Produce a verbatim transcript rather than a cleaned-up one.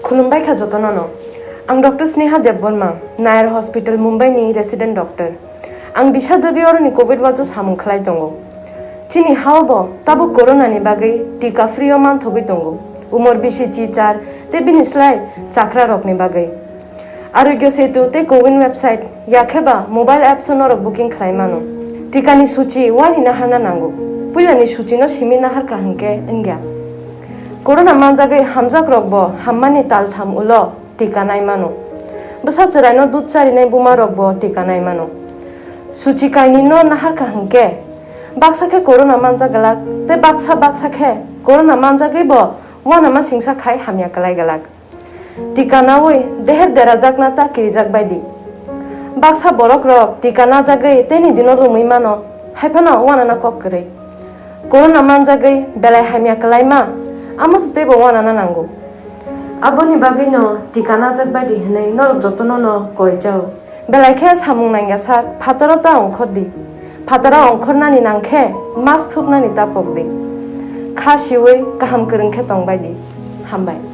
Khulumbai kha jotono no. Ang Doctor Sneha Debbarma, Nair Hospital Mumbai ni resident doctor. Ang Biswadwadi oroni covid watch o samung khlai tongo. Chini hao bo tabuk corona ni bagwi tika free o manthogwi tongo. Umor bisi chichar tei bini slai chakra rokni bagwi. Arogya Setu tei Cowin website yakhe ba mobile apps o norok booking khlai mano. Tikani suchi wani naharna nango. Puilani suchino simi naharkha hwnkhe wngya. Corona manjagwi hamjak rokbo hammani taltham ulo tika nai mano. Bwsa chwraino dud charinai buma rokbo tika nai mano. Suchi kainwino naharkha hwnkhe baksa khe corona manjak glak tei baksa baksa khe corona manjagwibo wanama singsa khai hamya kwlai glak. Tika nawi deher derajakna ta kirijak baidi. Baksa borok rok tika najagwi teini dino lumwi mano, haiphano wanana kok kwrwi. Corona manjagwi belai hamya kwlaima, amo se teibo wanana nango. Aboni bagwino tika najak baidi hwnwi norok jotono no koi chao. Belai khe samung nangya sak phataro ta ongkhor di. Phataro ongkhornani nang khe mask thupnani ta pok di. Kha siwi kaham kwrwng khe tong baidi. Hambai.